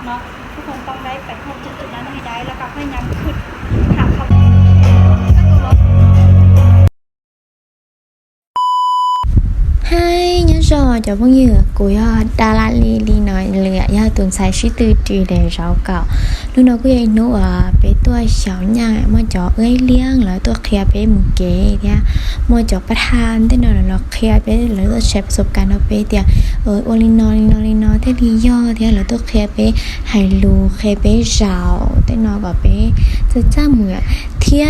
ເນາະ ທຸກຄົນຕ້ອງໄດ້ໄປຮອດຈຸດໆນັ້ນໃຫ້ໄດ້ ແລ້ວກໍພະຍາຍາມຄິດຫາຄຳ 嗨，你好，小朋友，我要大拉里里呢，我要读在西对对的祷告。 Lúc nọ cô dạy nụ à, bé tua xảo nhang, mua chó ơi liêng, lỡ tua khía bé mù kế, thế à. Mua chó bắt han, thế nọ lỡ khía bé, lỡ tua share ປະສົບການ ເອົາໄປ ເອີ ໂອລິນອ ລິນອ ລິນອ ແທ້ ລິຢໍ ແທ້ ລະຕົວເຄຍເປ ໄຮລູ ເຄຍເປ ເຊົາ ແຕ່ນອກກໍເປ ຈະຈ້າເມືອ ເທຍ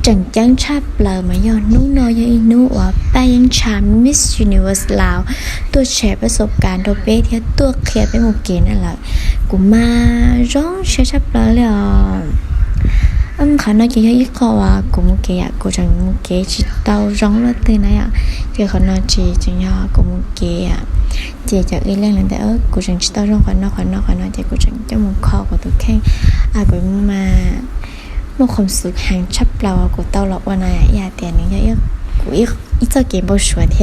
ຈັງຈັງ ຊາບເປີ ມາ ຍໍ ນູ່ນໍ ຍອ ອີນູ່ ອວ ປາຍັງຊາ ມິສ ຢູນິເວີສ ລາວ ຕົວແຊ ປະສົບການ ຕົວເປ ເທຍ ຕົວເຄຍເປ ໝູ່ເກນ ອະໄລ ກູມາ ຣອງ ແຊ ຊາບເປີ ເລີຍ ອາ ອືມ ຂະນ້ອຍ ຈະ ຍອ ອີກ ເພາະວ່າ ກູ ໝູ່ເກ ອະ ກູ ຈັ່ງ ໝູ່ເກ ຊິ ເຕົ້າ ຣອງ ລະ ຕື່ນ ນະ ອະ ເຈ ຂະນ້ອຍ ເຈ ຈັ່ງ ຍອ ກູ ໝູ່ເກ ອະ ເຈ ຈະ ເອີ ແລງ ແລ້ວ ແຕ່ ເອີ ກູ ຈັ່ງ ຊິ ເຕົ້າ ຣອງ ຂະນ້ອຍ ຂະນ້ອຍ ຂະນ້ອຍ ເຈ ກູ ຈັ່ງ ເຈົ້າ ໝູ່ ຄໍ ກູ ຕຸແຂ່ງ ອາ ກູ ມາ ມີຄວາມສຸກ ແຮງ ຊາບເປີ ອະ ກູ ເຕົ້າ ລະ ອວນ ອາ ຍາ ເຕ ໜຶ່ງ ຍອ ເອີ ກູ ອີກ ອີກ ເຈົ້າ ເກມ ບໍ່ ຊວ ເທ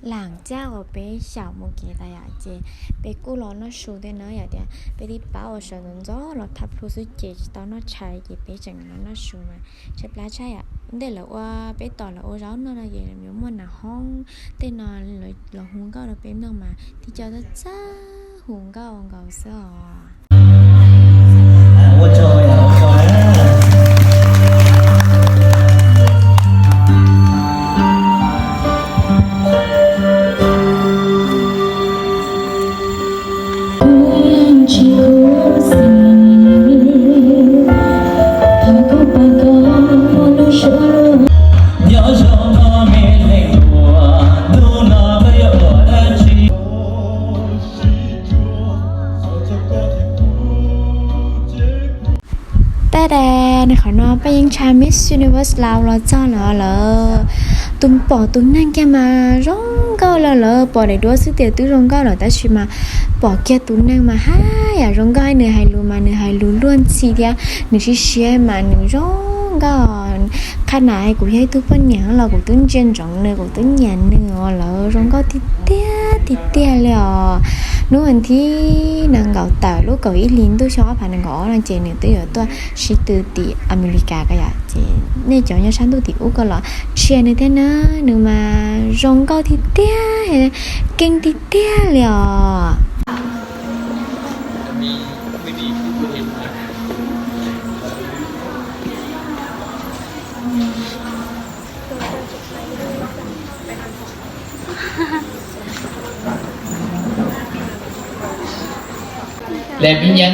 ຫຼັງຈາກວ່າເປເຊົາໝູ່ເກຕາຍາເຈ ເປກູ້ລໍນອກຊູເດເນາະ ຢາກເດ ເປທີ່ປ້າອອກເຊີນນອນຈໍລອດທັບທູສຸເຈ ເຕົ້ານອກໄຊເຈ ເປຈັ່ງນອນນອກຊູມາ ໃຊ້ປະລາໃຊ້ອະ ເດລະວ່າເປຕໍ່ລະໂອເຈົ້ານອນນະເຢ ມີມ່ວນນະຫ້ອງ ເຕນອນລະ ລະຫູເກົ້າລະເປເມືອງມາ ທີ່ເຈົ້າຈະ ຫູເກົ້າເກົ້າເສື້ອ ແຕ່ແດ່ ໃນຂະນ້ອຍ ປາຍິງຊາ ມິສ ຢູນິເວີສ ລາວ ລອດຈອດລະ ລະ ຕຸມປໍຕຸມແໜ່ງແກ່ມາ ຣອງເກົ້າລະ ລະ ປໍໄດ້ດ້ວຍຊື່ເຕຍຕື້ ຣອງເກົ້າລະ ແຕ່ຊິມາ ປໍແກ່ຕູແໜ່ງມາ ຫາ ຢາກ ຣອງເກົ້າ ໃຫ້ເນີ ໃຫ້ລູມາ ເນີ ໃຫ້ລູລ້ວນຊີເດຍ ເນີຊິເຊຍມາ ເນີ ຣອງເກົ້າ ຂະໜາດໃຫ້ກູເຮັດຕູເປັນຫຍັງລະ ກູຕຸ້ນເຈນຈອງເນີ ກູຕຸ້ນຫຍັງເນີ ລະ ຣອງເກົ້າ ຕິເຕຍ ຕິເຕຍເລີຍ ນູ່ອັນທີ ນາງເກົາເຕີ ລູກເກົາອີ່ລິນ ຕູ້ຊອງອາພານ ນາງເກົາອໍ ນາງເຈນ ເນີ ຕູ້ຢູ່ຕົວ ຊິຕື້ ຕິອາເມລິກາກະຢາເຈ ເນ ຈອງຍາຊານ ຕູ້ ຕິອຸກະຫຼໍ ເຊຍເນີແທ້ເນີ ເນີມາ ຣອງເກົ້າ ຕິເຕຍ ເກັ່ງ ຕິເຕຍເລີຍ ແລະ ມີຫຍັງ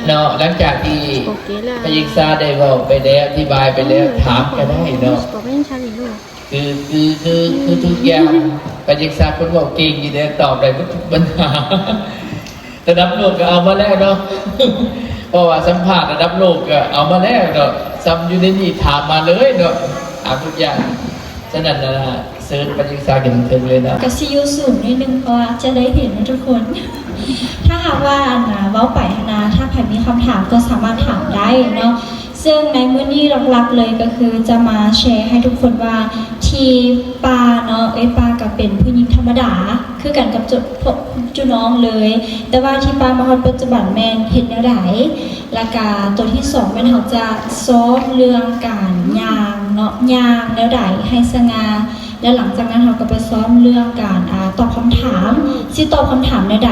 ເນາະ ຫຼັງຈາກທີ່ພະຍິງຊາໄດ້ເວົ້າໄປແລ້ວ ອະທິບາຍໄປແລ້ວ ຖາມກໍໄດ້ເນາະ ຄື ຄື ຄື ຄືທຸກຢ່າງ ພະຍິງຊາເພິ່ນເວົ້າເກັ່ງຢູ່ເດ້ ຕອບໄດ້ເບິດທຸກບັນຫາ ລະດັບໂລກກໍເອົາມາແລ້ວເນາະ ເພາະວ່າສຳພາດລະດັບໂລກກໍເອົາມາແລ້ວເນາະ ສ່ຳຢູ່ໃນນີ້ຖາມມາເລີຍເນາະ ຖາມທຸກຢ່າງ ສະນັ້ນນະ ເຊີນພະຍິງຊາຂຶ້ນເທິງເລີຍເນາະ ກໍຊິຢູ່ສູງໜ້ອຍໜຶ່ງ ເພາະວ່າຈະໄດ້ເຫັນທຸກຄົນ ຖ້າຫາກວ່າ ອັນນະ ເວົ້າໄປຫັ້ນນະ ຖ້າໃຜມີຄຳຖາມກໍສາມາດຖາມໄດ້ເນາະ ເຊິ່ງໃນມື້ນີ້ຫຼັກໆເລີຍກໍຄືຈະມາແຊໃຫ້ທຸກຄົນວ່າ ທີ່ປ້າເນາະ ເອີຍ ປ້າກໍເປັນຜູ້ຍິງທຳມະດາ ຄືກັນກັບຈຸ ພວກຈຸນ້ອງເລີຍ ແຕ່ວ່າທີ່ປ້າມາຮອດປັດຈຸບັນແມ່ນເຮັດແນວໃດ ແລ້ວກະໂຕທີສອງແມ່ນເຮົາຈະຊ້ອມເລື່ອງການຍ່າງເນາະ ຍ່າງແນວໃດໃຫ້ສະຫງ່າ ແລ້ວຫຼັງຈາກນັ້ນເຮົາກໍໄປຊ້ອມເລື່ອງການ ອາ ຕອບຄຳຖາມ ຊິຕອບຄຳຖາມແນວໃດ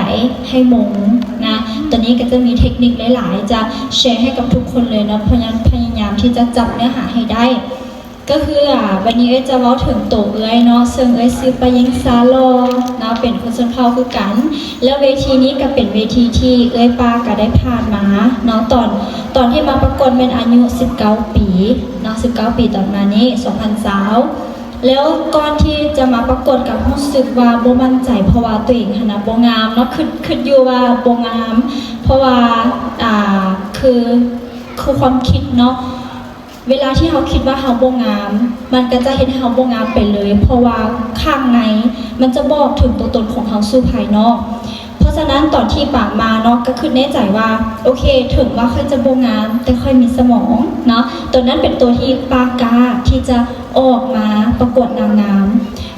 ໃຫ້ມົງນະ ໂຕນີ້ກໍຈະມີເທັກນິກຫຼາຍໆ ຈະແຊໃຫ້ກັບທຸກຄົນເລີຍເນາະ ພະຍາ ພະຍາຍາມທີ່ຈະຈັບເນື້ອຫາໃຫ້ໄດ້ ກໍຄື ອາ ວັນນີ້ເອີຍຈະເວົ້າເຖິງໂຕເອື້ອຍເນາະ ເຊິ່ງເອື້ອຍຊື່ປ້າຍິງຊາຫຼໍ່ເນາະ ເປັນຄົນຊົນເຜົ່າຄືກັນ ແລ້ວເວທີນີ້ກໍເປັນເວທີທີ່ເອື້ອຍປ້າກໍໄດ້ຜ່ານມາເນາະ ຕອນ ຕອນທີ່ມາປະກວດແມ່ນອາຍຸສິບເກົ້າປີເນາະ ສິບເກົ້າປີ ຕອນມານີ້ ສອງພັນຊາວ ແລ້ວກ່ອນທີ່ຈະມາປະກວດກໍຮູ້ສຶກວ່າບໍ່ໝັ້ນໃຈ ເພາະວ່າໂຕເອງຫັ້ນນະບໍ່ງາມເນາະ ຄິດ ຄິດຢູ່ວ່າບໍ່ງາມ ເພາະວ່າ ອາ ຄື ຄືຄວາມຄິດເນາະ ເວລາທີ່ເຮົາຄິດວ່າເຮົາບໍ່ງາມ ມັນກໍຈະເຮັດໃຫ້ເຮົາບໍ່ງາມໄປເລີຍ ເພາະວ່າຂ້າງໃນມັນຈະບອກເຖິງຕົວຕົນຂອງເຮົາສູ່ພາຍນອກ. ເພາະສະນັ້ນຕອນທີ່ປາມາເນາະ ກໍຄິດໃນໃຈວ່າ ໂອເຄ ເຖິງວ່າຂ້ອຍຈະບໍ່ງາມ ແຕ່ຂ້ອຍມີສະໝອງເນາະ. ຕົວນັ້ນເປັນຕົວທີ່ປາກ້າທີ່ຈະອອກມາປະກວດນາງງາມ.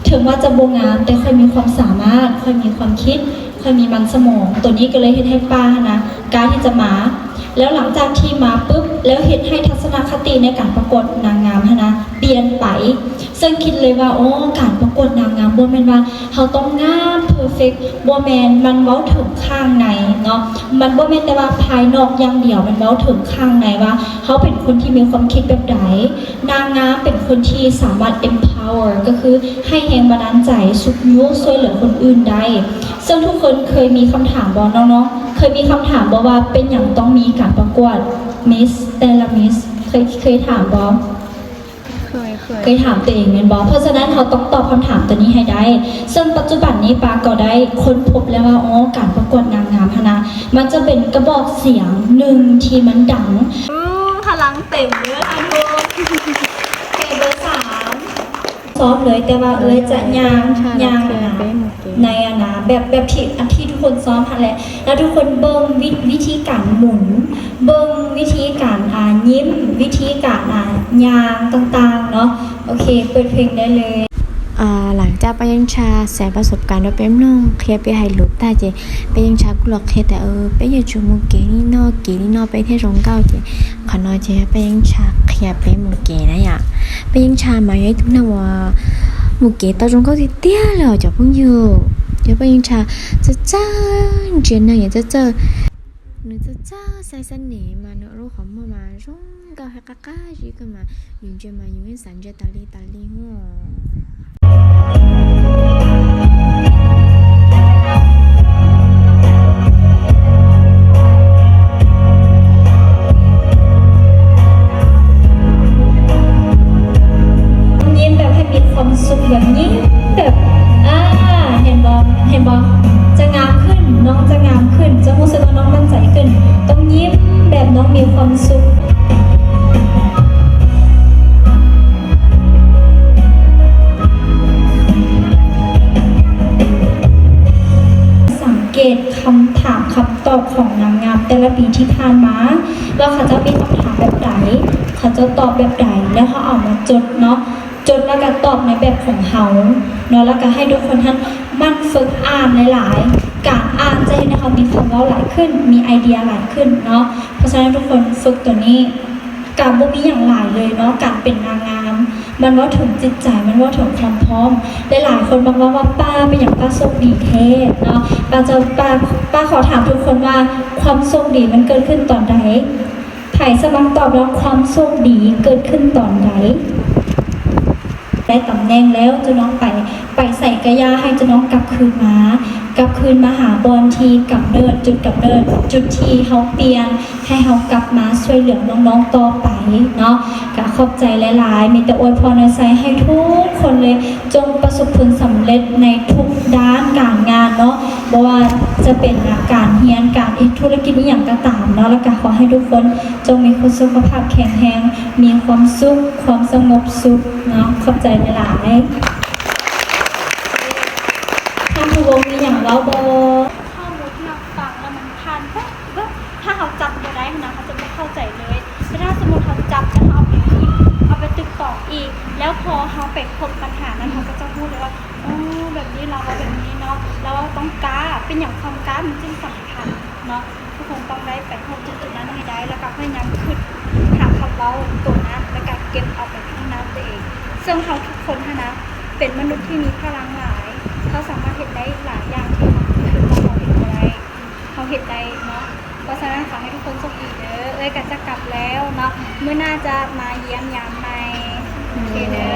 ເຖິງວ່າຈະບໍ່ງາມ ແຕ່ຂ້ອຍມີຄວາມສາມາດ, ຂ້ອຍມີຄວາມຄິດ, ຂ້ອຍມີມັນສະໝອງ. ຕົວນີ້ກໍເລີຍເຮັດໃຫ້ປ້າຫັ້ນນະ ກ້າທີ່ຈະມາ. ແລ້ວຫຼັງຈາກທີ່ມາປຶບ ແລ້ວເຮັດໃຫ້ທັດສະນະຄະຕິໃນການປະກວດນາງງາມຫັ້ນນະ ປ່ຽນໄປ. ເຊິ່ງຄິດເລີຍວ່າ ໂອ້ ການປະກວດນາງງາມບໍ່ແມ່ນວ່າເຮົາຕ້ອງງາມເພີເຟັກ, ບໍ່ແມ່ນ, ມັນເວົ້າເຖິງຂ້າງໃນເນາະ. ມັນບໍ່ແມ່ນແຕ່ວ່າພາຍນອກຢ່າງດຽວ, ມັນເວົ້າເຖິງຂ້າງໃນວ່າເຮົາເປັນຄົນທີ່ມີຄວາມຄິດແບບໃດ. ນາງງາມເປັນຄົນທີ່ສາມາດ empower ກໍຄືໃຫ້ແຮງບາດານໃຈ, ຊຸກຍູ້, ຊ່ວຍເຫຼືອຄົນອື່ນໄດ້. ເຊິ່ງທຸກຄົນເຄີຍມີຄຳຖາມບໍ່ ນ້ອງໆ? ເຄີຍມີຄຳຖາມບໍ່ວ່າເປັນຫຍັງຕ້ອງມີການປະກວດ Miss ແຕ່ລະ Miss? ເຄີຍ, ເຄີຍຖາມບໍ່? ເຄີຍ, ເຄີຍ. ເຄີຍຖາມຕົວເອງແມ່ນບໍ່? ເພາະສະນັ້ນເຮົາຕ້ອງຕອບຄຳຖາມຕົວນີ້ໃຫ້ໄດ້. ເຊິ່ງປັດຈຸບັນນີ້ປາກໍໄດ້ຄົ້ນພົບແລ້ວວ່າ ອໍ ການປະກວດນາງງາມຫັ້ນນະ ມັນຈະເປັນກະບອກສຽງໜຶ່ງທີ່ມັນດັງ. ອືມ ພະລັງເຕັມເດີທ່ານຜູ້ຊົມ. ໂອເຄ ເບີສາມ ຊ້ອມເລີຍ ແຕ່ວ່າເອື້ອຍຈະຍ່າງ ຍ່າງອັນນະ ໃນອັນນະ ແບບ ແບບທີ່ ອັນທີ່ທຸກຄົນຊ້ອມຫັ້ນແຫຼະ ແລ້ວທຸກຄົນເບິ່ງວິ ວິທີການໝູນ ເບິ່ງວິທີການ ອ່າ ຍິ້ມ ວິທີການ ອ່າ ຍ່າງຕ່າງໆເນາະ. ໂອເຄ ເປີດເພງໄດ້ເລີຍ. ອ່າ ຫຼັງຈາກປາຍັນຊາແຊປະສົບການໂດຍເປັນນ້ອງ ເຄລຍໄປໃຫ້ລູກຕາເຈ ປາຍັນຊາກໍລອກເຄລຍແຕ່ ເອີ ໄປຢູ່ຈຸໝູ່ເກນີ້ເນາະ ເກນີ້ເນາະ ໄປແທ້ຊົງເກົ້າເຈ ຂະນ້ອຍເຈ ປາຍັນຊາເຄລຍໄປໝູ່ເກນະຍະ ປາຍັນຊາມາໃຫ້ທຸກນຳວ່າ ໝູ່ເກຕາຊົງເກົ້າຕິເຕຍແລ້ວ ເຈົ້າເພິ່ງຢູ່ ເຈົ້າປາຍັນຊາ ຈະຈ້ານເຈນນະຍະ ຈະຈ້ານ ໜຶ່ງຈະຈ້າໃສ່ສະເໜ່ມາເນາະ ໂລກຂອງມາ ມາຊົງ ເກົ້າແຮກກະກະຈີກະມາ ຍິງເຈມາ ຍິງເຫັນສັນເຈຕາລີຕາລີໂຮ ຍິ້ມແບບໃຫ້ມີຄວາມສຸກ ແບບຍິ້ມແບບ ອ່າ ເຫັນບໍ່? ເຫັນບໍ່? ຈະງາມຂຶ້ນ ນ້ອງຈະງາມຂຶ້ນ ຈະຮູ້ສຶກວ່ານ້ອງໝັ້ນໃຈຂຶ້ນ ຕ້ອງຍິ້ມແບບນ້ອງມີຄວາມສຸກ. ສັງເກດຄຳຖາມຄຳຕອບຂອງນາງງາມແຕ່ລະປີທີ່ຜ່ານມາ ວ່າເຂົາເຈົ້າມີຄຳຖາມແບບໃດ ເຂົາເຈົ້າຕອບແບບໃດ ແລ້ວເຮົາເອົາມາຈົດເນາະ ຈົດແລ້ວກະຕອບໃນແບບຂອງເຮົາເນາະ ແລ້ວກະໃຫ້ທຸກຄົນຫັ້ນໝັ່ນຝຶກອ່ານຫຼາຍໆ ການອ່ານຈະເຮັດໃຫ້ເຮົາມີຄຳເວົ້າຫຼາຍຂຶ້ນ ມີໄອເດຍຫຼາຍຂຶ້ນເນາະ. ເພາະສະນັ້ນທຸກຄົນຝຶກໂຕນີ້ ກະບໍ່ມີຫຍັງຫຼາຍເລີຍເນາະ ການເປັນນາງງາມ ມັນເວົ້າເຖິງຈິດໃຈ ມັນເວົ້າເຖິງຄວາມພ້ອມ. ຫຼາຍໆຄົນມັກເວົ້າວ່າ ປ້າ ເປັນຫຍັງປ້າໂຊກດີແທ້ເນາະ ປ້າຈະ ປ້າ ປ້າຂໍຖາມທຸກຄົນວ່າ ຄວາມໂຊກດີມັນເກີດຂຶ້ນຕອນໃດ? ໃຜສະໝັກຕອບວ່າ ຄວາມໂຊກດີເກີດຂຶ້ນຕອນໃດ? ໄດ້ຕຳແໜ່ງແລ້ວ ເຈົ້ານ້ອງໄປ ໄປໃສກະຢ່າ ໃຫ້ເຈົ້ານ້ອງກັບຄືນມາ ກັບຄືນມາຫາບ່ອນທີ່ກຳເນີດ ຈຸດກຳເນີດ ຈຸດທີ່ເຮົາປ່ຽນ ໃຫ້ເຮົາກັບມາຊ່ວຍເຫຼືອນ້ອງໆຕໍ່ໄປເນາະ. ກະຂອບໃຈຫຼາຍໆ ມີແຕ່ອວຍພອນອວຍໄຊໃຫ້ທຸກຄົນເລີຍ ຈົ່ງປະສົບຜົນສຳເລັດໃນທຸກດ້ານການງານເນາະ ບໍ່ວ່າຈະເປັນການຮຽນ ການເຮັດທຸລະກິດ ອີ່ຫຍັງກະຕາມເນາະ ແລ້ວກະຂໍໃຫ້ທຸກຄົນ ຈົ່ງມີສຸຂະພາບແຂງແຮງ ມີຄວາມສຸກ ຄວາມສະຫງົບສຸກເນາະ. ຂອບໃຈຫຼາຍໆ. ທ່ານຜູ້ວົງມີຫຍັງເວົ້າບໍ່? ຂໍ້ມູນທີ່ເຮົາຟັງແລ້ວມັນຜ່ານແວບໆ ຖ້າເຮົາຈຳບໍ່ໄດ້ຫັ້ນນະ ເຮົາຈະບໍ່ເຂົ້າໃຈເລີຍ. ແຕ່ຖ້າສົມມຸດເຮົາຈຳແລ້ວເຮົາເອົາໄປຄິດ ເອົາໄປຕຶກຕອງອີກ ແລ້ວພໍເຮົາໄປພົບບັນຫານັ້ນ ເຮົາກໍຈະຮູ້ເລີຍວ່າ ໂອ້ ແບບນີ້ລາວເວົ້າແບບນີ້ເນາະ ລາວເວົ້າຕ້ອງກ້າ. ເປັນຫຍັງຄວາມກ້າມັນຈຶ່ງສຳຄັນເນາະ? ທຸກຄົນຕ້ອງໄດ້ໄປຮອດຈຸດໆນັ້ນໃຫ້ໄດ້ ແລ້ວກໍພະຍາຍາມຄິດຫາຄຳເວົ້າໂຕນັ້ນ ແລ້ວກໍເກັບເອົາໄປພັດທະນາຕົວເອງ. ເຊິ່ງເຮົາທຸກຄົນຫັ້ນນະ ເປັນມະນຸດທີ່ມີພະລັງຫຼາຍ, ເຮົາສາມາດເຮັດໄດ້ຫຼາຍຢ່າງທີ່ເຮົາຄິດວ່າເຮົາເຮັດບໍ່ໄດ້ ເຮົາເຮັດໄດ້ເນາະ. ເພາະສະນັ້ນຂໍໃຫ້ທຸກຄົນໂຊກດີເດີ. ເອື້ອຍກໍຈະກັບແລ້ວເນາະ, ມື້ໜ້າຈະມາຢ້ຽມຢາມໃໝ່. ໂອເຄເດີ.